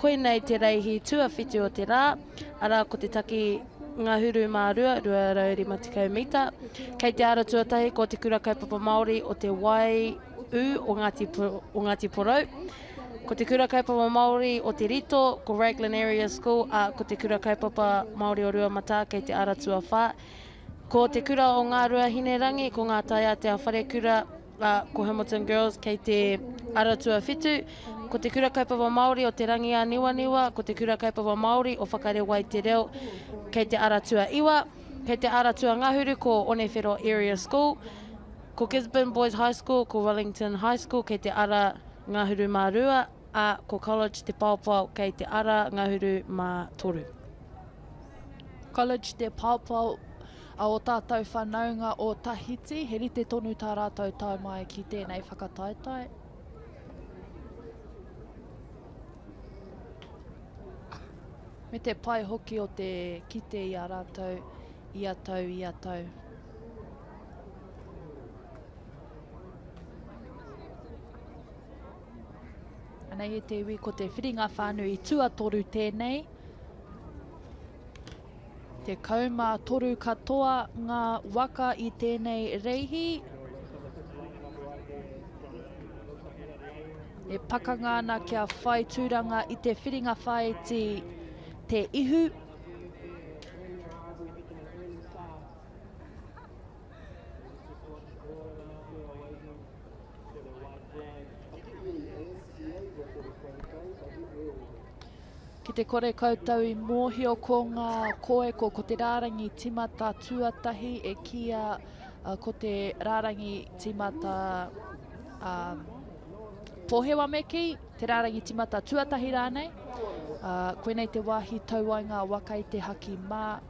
Koinei te reihi tuawhitu o te rā, arā ko te taki ngahuru mā rua, 250 mita. Kei te ara tuatahi ko Te Kura Kaupapa Māori o Te Waiū o Ngāti, o Ngāti Porou. Ko Te Kura Kaupapa Māori o Te Rito, ko Raglan Area School, ā, ko Te Kura Kaupapa Māori o Ruamatā kei te ara tuawhā. Ko Te Kura o Ngāruahinerangi, ko Ngā Taiātea Wharekura, ā, ko Hamilton Girls kei te ara tuawhitu. Ko Te Kura Kaupapa Māori o Te Rangiāniwaniwa, ko Te Kura Kaupapa Māori o Whakarewai Te Reo kei te ara tuaiwa. Kei te ara tuangahuru ko Onewhero Area School, ko Gisborne Boys High School, ko Wellington High School kei te ara ngahuru mā rua, ā, ko College Te Paopao kei te ara ngahuru mā toru. College Te Paopao a ō tātou whanaunga o Tahiti, he rite tonu tā rātou tae mai ki tēnei whakataetae. Me te pai hoki o te kite i a rātou ia tau, ia tau. Anei e te iwi, ko te whiringa whānui tuatoru tēnei. 13 katoa ngā waka i tēnei reihi. E pakanga ana kia whai tūranga i te whiringa whāiti te ihu. Ki te kore koutou i mōhio ko ngā kōeko ko te rārangi timata tuatahi e kīia ko te rārangi timata um, pōhewa me kī, te rārangi timata tuatahi rānei. Uh, koinei te wāhi tau ai ngā waka i te haki mā.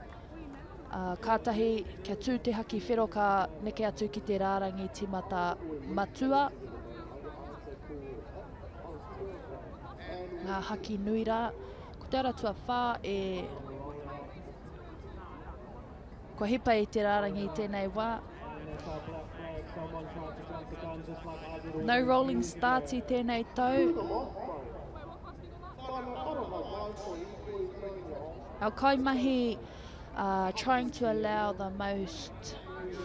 Ā, kātahi kia tū te haki whero ka neke atu ki te rārangi tīmata matua. Ngā haki nui rā. Ko te ara tuawhā e... Kua hipa i te rārangi i tēnei wā. No rolling starts i tēnei tau. Our kaimahi are trying to allow the most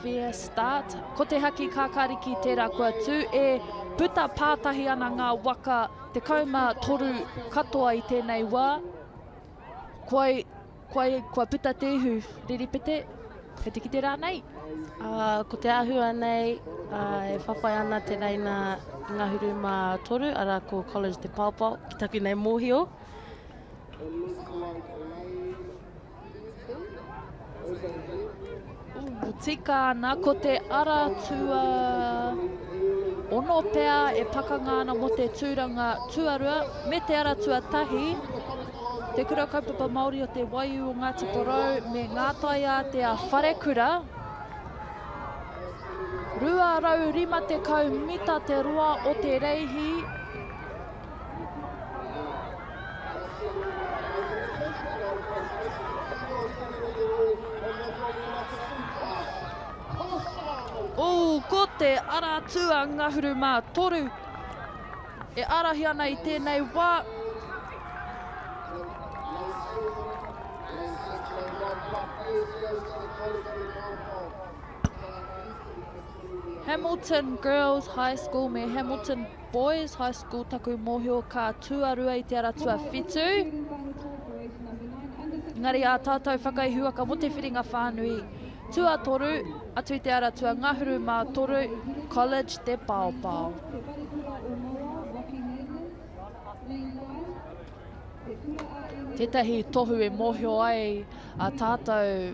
fair start. Ko te haki kākāriki tērā kua tū e puta pātahi ana ngā waka 13 katoa i tēnei wā. Kua, kua, kua puta te ihu, Riripete, kei te kite rānei? Uh, ko te āhua nei, uh, e whawhai ana te reina ngahuru mā toru, arā ko College Te Paopao, ki taku nei mōhio. Ooh, tika ana, ko te ara tua ono pea e pakanga ana mō te tūranga tuarua me te ara tuatahi, Te Kura Kaupapa Māori o Te Waiū o Ngāti Porou me Ngā Taiātea Wharekura. 250 mita te roa o te reihi. Ooh, ko te ara tū a Ngahuru mā toru e ārahi ana i tēnei wā. Hamilton Girls High School me Hamilton Boys High School taku mōhio ka tuarua i te ara tuawhitu. Engari ā tātou whakaihuwaka mō te whiringa whānui tuatoru, atu i te ara tuangahuru mā toru, College Te Paopao. Tētahi tohu e mōhio ai a tātou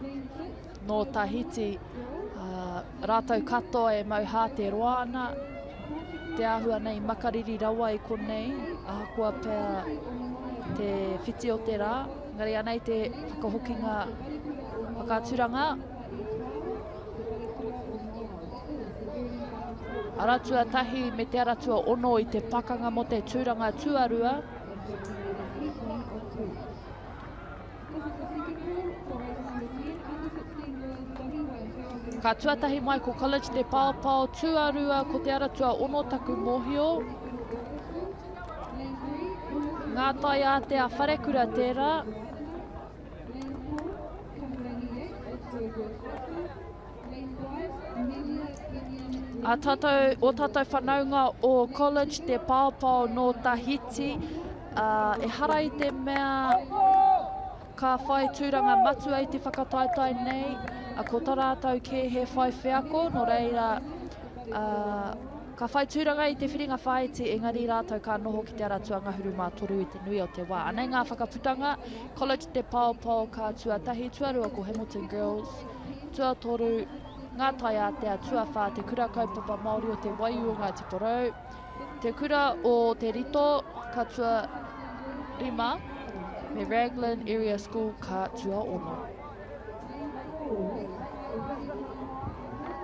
nō Tahiti, ā, rātou katoa e mau hāte roa ana, te āhua nei makariri rawa i konei, ahakoa pea te whiti o te rā, engari anei te whakahokinga whakaaturanga. Ara tuatahi me te ara tuaono i te pakanga mō te tūranga tuarua. Ka tuatahi mai ko College Te Paopao, tuarua ko Te Ara Tuaono taku mōhio. Ngā Taiātea Wharekura tērā. A tātou, o tātou whanaunga o College Te Paopao nō Tahiti, uh, ehara i te mea ka whai tūranga matua i te whakataetae nei, a ko tā rātou kē he whai wheako, nō reira, uh, Ka whai tūranga i te whiringa whāiti, engari rātou ka noho ki te ara tuangahuru mā toru i te nui o te wā. Anei ngā whakaputanga, College Te Paopao ka tuatahi, tuarua ko Hamilton Girls, tuatoru Ngā Taiātea, tuawhā Te Kura Kaupapa Māori o Te Waiū o Ngāti Porou, Te Kura o Te Rito ka tuarima, me Raglan Area School ka tuaono.